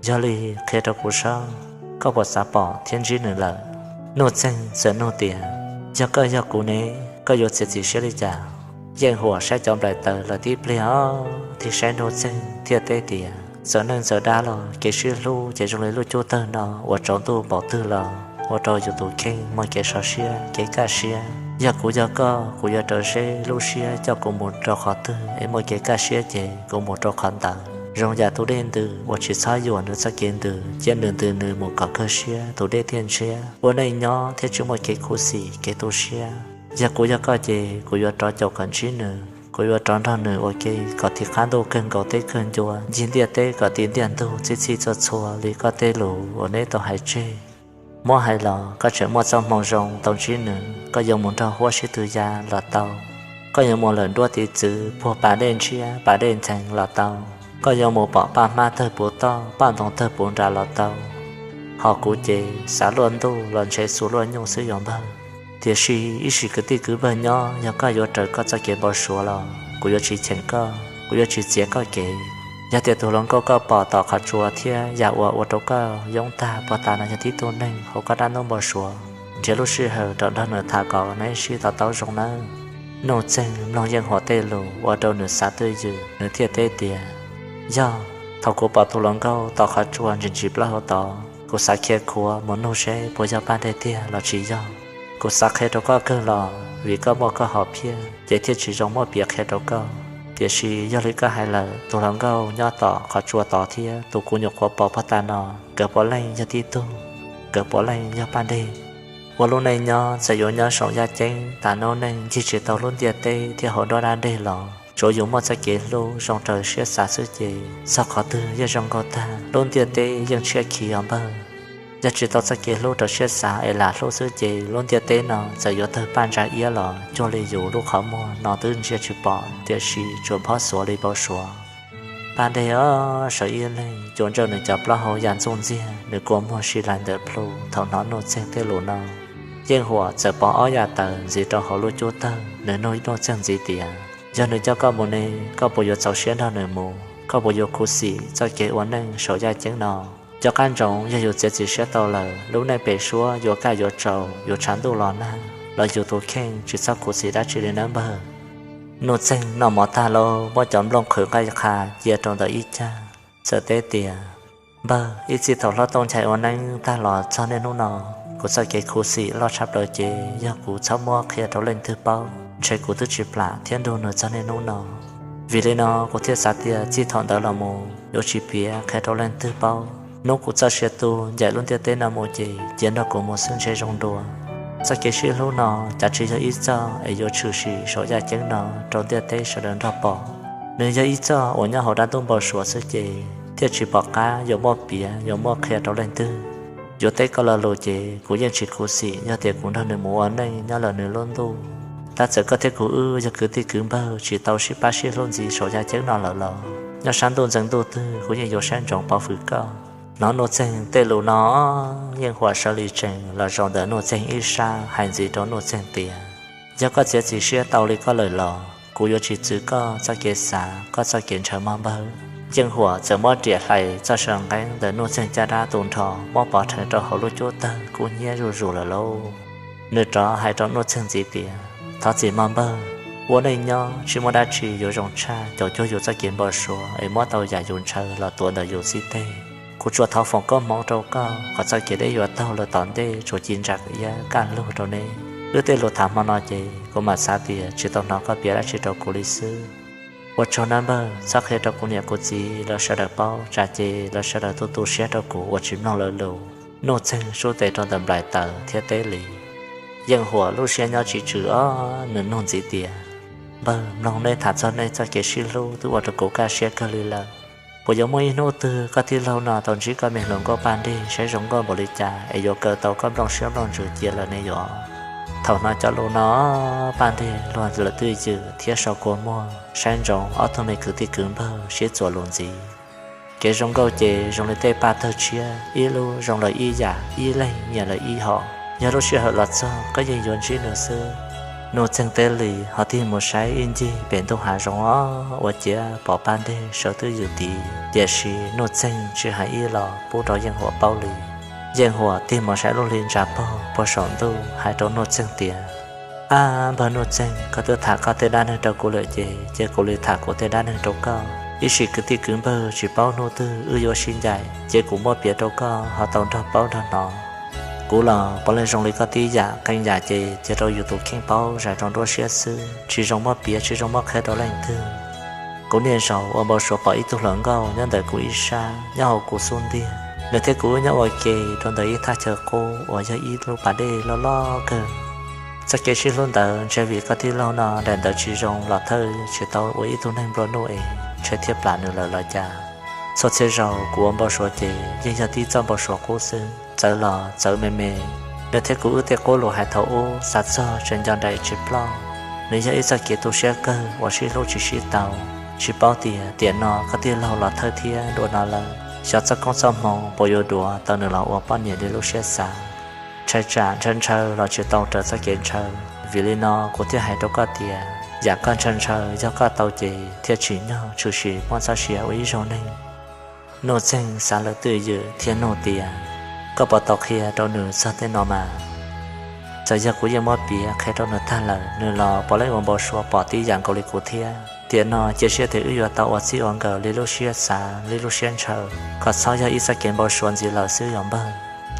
Yog li qhia rau kuv saib, koj puas xav pom thiab ntsib nws lawm? Nuj Txeeg txawm nug tias, Yog koj yog kuv ne, koj yuav txiav txim siab li cas? Yeej Huam saib cov nplaim taws lawm tib pliag os, thiaj saib Nuj Txeeg thiaj teb tias, Txawm neej txawm dab los kev sib hlub ces zoo li lub cub tawg no uas tsaus ntuj npaum twg los ua rau yus tus kheej muaj kev sov siab kev kaj siab. Yog kuv yog koj, kuv yuav raws seb lub siab coj kuv mus rau qhov twg es muaj kev kaj siab ces kuv mus rau qhov ntawd. Zoo yam tus dej ntws uas tsis txhob yuam nws txoj kev ntws, cia nws ntws nws mus kom kawg siab tus dej thiaj ntshiab. Ua neej nyob thiaj tsis muaj kev khuv xim kev tu siab. Yog kuv yog koj ces kuv yuav rov caum kom ntsib nws, kuv yuav rov nrog nws ua ke kom tiv qab ntuj kawg nkaus teb kawg ncua, ncig ntiaj teb kom tiv ntiaj ntug txhij txhij txhua txhua li koj tej lus uas neb tau hais tseg. Muab hais los koj tseem muaj txoj hmoo zoo tau ntsib nws, koj yuav mus nrog huab sib tw ya los tau. Koj yuav mus lawm nruab tiv txwv puag pas dej ntshiab pas dej ntxheev los tau. Koj yuav mus pom paj hmab tawg puv toj paj ntoo tawg puv nram los tau. Ho kuv ces xav luaj ntuj los ntshe xu luaj nyuj xwb yog npawg. Tiam sis ib sim kwv tij kwv npawg nyob, yog koj yuav raws koj txoj kev npau suav los kuv yuav tsis cheem koj, kuv yuav tsis txiav koj kev. Yog tias tus hluas nkauj koj pom tom qhov tsua thiab yam uas ua rau koj yoob tag puag ta no yog tib tug neeg hauv koj dab ntub npau suav, nrhiav lub sij hawm rov nrog nws tham kom neb sib to taub zoo nawb. Nuj Txeeg mloog Yeej Huam tej lus ua rau nws xav twj ywm, nws thiaj teb tias, Yog, thaum kuv pom tus hluas nkauj tom qhov tsua ntsis ntsis plaub hau tod, kuv xav khiav khuav mus nug seb puas yog Paj Dej tiag los tsis yog. Kuv xav qhia rau koj kawg los vim koj muaj koj hom phiaj ces thiaj tsis zoo muab piav qhia rau koj. Tiam sis yog li koj hais lawm, tus hluas nkauj nyob tom qhov tsua tod thiab tus kuv nyuam qhuav pom puag ta no, nkawd puav leej yog tib tug, nkawd puav leej yog Paj Dej. Ua lub neej nyob txawm yuav nyob saum yaj ceeb tas noob neej ncig tsis tau lub ntiaj teb thiab hauv nruab dab deg los tsuav yus muaj txoj kev hlub zoo raws siab xav xwb ces txog qhov twg yeej zoo nkauj tag. Lub ntiaj teb yeej tshiab khiv os npawg. Yog tsis tau txoj kev hlub raws siab xav es lam hlub xwb ces lub ntiaj teb no txawm yuav tawg paj ntsa iab los cuag li yus lub qhov muag no twb ntsia tsis pom tiam sis tsuas phob xuav li npau suav. Paj Dej os, sawv ib leeg cuam ntsawj nws cov plaub hau ya ntxuj ntxiag, nws kua muag si lais ntawm plhu thaum hnov Nuj Txeeg tej lus no. Yeej Huam txawm pov ob yam tawm ntxiv rau hauv lub cub tawg, nws nug Nuj Txeeg ntxiv tias, Yog nws coj koj mus ne, koj puas yuav txaus siab nrog nws mus? Koj puas yuav khuv xim txoj kev ua neej saum yaj ceeb no? Cov qab ntsoov yog yus txiav txim siab tau lawm, lub neej pem suab yuav kaj yuav tsaus, yuav tshav ntuj los nag los yus tus kheej tsis txhob khuv xim dab tsi li nawb npawg. Nuj Txeeg noj mov tag lauj, muab cov nplooj qhwv nqaij qha cia rau ntawm ib cag, txawm teb tias, Npawg, ib txij thaum hlob Tooj Nchai ua neeb tag los txog niaj hnub no, kuv txoj kev khuv xim loj tshaj plaws ces yog kuv txhob muab qhia rau leej twg paub, ntshe kuv twb tsis plam thiab nrug nws txog niaj hnub no. Vim li no kuv thiaj xav tias txij thaum ntawd los mus yuav tsis piav qhia rau leej twg paub. Hnub kuv txoj sia tu ncaim lub ntiaj teb no mus ces cia nrog kuv mus xwb ntshe zoo dua. Txoj kev sib hlub no cas tsis yog ib txoj es yuav tshwm sim saum yaj ceeb no rau ntiaj teb sawv daws nrog pom. Nws yog ib txoj uas nyob hauv dab ntub npau suav xwb ces thiaj tsis pom qab yuav muab piav yuav muab qhia rau leej twg. Yuav teb koj lo lus ces kuv yeej tsis khuv xim yog tias kuv nrog nws mus ua neej nyob lawm nws lub ntuj. Tab txawm koj thiab kuv wb yog kwv tij kwv npawg tsis tau sib pab sib hlub ntxiv saum yaj ceeb no lawm los nyob sab ntuj ntxeev ntuj twg kuv yeej yuav saib ntsoov pauv hwm koj. Hnov Nuj Txeeg tej lus no, Yeej Huam sawv li tsees los zaum ntawm Nuj Txeeg ib sab hais ntxiv rau Nuj Txeeg tias, Yog koj txiav txim siab tau li koj lawm los kuv yuav tsis txwv koj txoj kev xav koj txoj kev ntshaw mog npawg. Yeej Huam txawm muab riam hlais txoj saw nqeeb ntawm Nuj Txeeg caj dab tu nrho muab pov rhees rau hauv lub cub tawg kub hnyiab zuj zus lawm lauj. Nws rov hais rau Nuj Txeeg ntxiv tias, Thov txim mog npawg, ua neej nyob tsis muaj dab tsi yuav zoo tshaj caum cuag yus txoj kev npau suav es muab tau yam yus ntshaw los tuav ntawm yus xib teg. Kuv tsuas thov foom koob hmoov rau koj kom txoj kev deb yuav taug lawm tom ntej tsuas ci ntsa iab kaj lug rau neb. Wb tej lus tham hmo no ces kuv mam xav tias tsis tau hnov koj piav dab tsi rau kuv li xwb. Ua tsaug nawb npawg, txhob qhia rau kuv niam kuv txiv lawv sawv daws paub, tsam ces lawv sawv daws tu tu siab rau kuv uas tsis mloog lawv lus. Nuj Txeeg sub tes rau ntawm nplaim taws thiab teb li. Yeej Huam lub siab nyob tsis tswm os, nws nug ntxiv tias, Npawg, mloog nej tham txog nej txoj kev sib hlub twb ua rau kuv kaj siab kawg li lawm. Puas yuav muaj ib hnub twg koj tij laug no tau ntsib koj me hluas nkauj Paj Dej saib zoo nkauj npaum li cas es yuav kaw tau koj nplooj siab nplooj ntsws cia lawm ne yuav? Thaum hnov cov lus no, Paj Dej luag lawm twj ywm thiab so kua muag saib ntsoov ob tug me kwv tij kwv npawg sib txuas lus ntxiv. Kev zoo nkauj ces zoo li tej paj tawg tshiab, ib lub zoo lawm ib yam, ib leeg nyiam lawm ib hom. Yog lub sij hawm los txog koj yeej yuav ntsib nws xwb. Nuj Txeeg teb li ho tig mus saib ib ncig pem ntug hav zoov os, ua ciav pom paj nteg sawv twj ywm tid, tiam sis Nuj Txeeg tsis hais ib los pub rau Yeej Huam paub li. Yeej Huam tig mus saib lub hli ntsa pog puag saum ntuj hais rau Nuj Txeeg tias, Ab, npawg Nuj Txeeg, koj twb tham koj tej dab neeg rau kuv lawm ces cia kuv li tham kuv tej dab neeg rau koj. Ib sim kwv tij kwv npawg tsis paub hnub twg wb yuav sib ncaim, ces kuv muab piav rau koj ho tau nrog paub nrog hnov. Kuv los puav leej zoo li koj tib yam, qee yam ces cia rau yus tus kheej paub zais rau nruab siab xwb, tsis zoo muab piav tsis zoo muab qhia rau leej twg. Kuv niaj zaus ua npau suav pom ib tug hluas nkauj nyob ntawm kuv ib sab nyob hauv kuv xub ntiag, nws thiab kuv wb nyob ua ke rau ntawm ib thaj chaw qub uas yog ib lub pas dej loj loj kawg. Txoj kev sib hlub ntawd ntshe vim koj tij laug no daim ntawv tsis zoo los thawj tsis tau ua ib tug neeg nplua nuj es ntshe thiaj plam nws lawm los cas. Txhua txhia zaus kuv ua npau suav ces yeej yog tib txoj npau suav qub xwb, txawv los txawv me me. Nws thiab kuv wb tej qub lus hais thaum ub xav txog tseem nco nraim tsis ploj. Nws yog ib txoj kev tu siab kawg uas sib hlub tsis sib tau. Tsis paub tias tiam no koj tij laug los thawj thiab dua no lawm, xyov txoj koob txoj hmoo puas yuav duav tau nws los ua poj niam li lub siab xav. Ntshai tsam ntshaw ntshaw los tsis tau raws txoj kev ntshaw. Vim li no kuv thiaj hais rau koj tias yam koj ntshaw ntshaw yog koj tau ces thiaj tsim nyog tshwm sim muaj txoj sia ua ib zaug neeg. Nuj Txeeg xav lawm twj ywm thiab nug tias, Koj puas tau qhia rau nws txog tej no mas? Txawm yog kuv yeej muab piav qhia rau nws tag lawm, nws los puav leej ua npau suav pom tib yam nkaus li kuv thiab. Tiam no cia siab tias wb yuav tau ua txij ua nkawm li lub siab xav li lub siab ntshaw, kom txhob yog ib txoj kev npau suav ntxiv lawm xwb os npawg.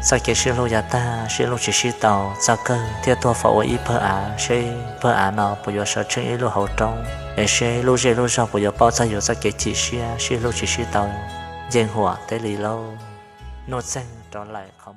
Txoj kev sib hlub yav tag sib hlub tsis sib tau, txog kawg thiaj tuag faus ua ib pawg av, seb pawg av no puas yuav sawv tsheej ib lub hauv roob, es seb lub zej lub zog puas yuav paub txog yus txoj kev chim siab sib hlub tsis sib tau. Yeej Huam teb li lauj. Nuj Txeeg rov lawm qhov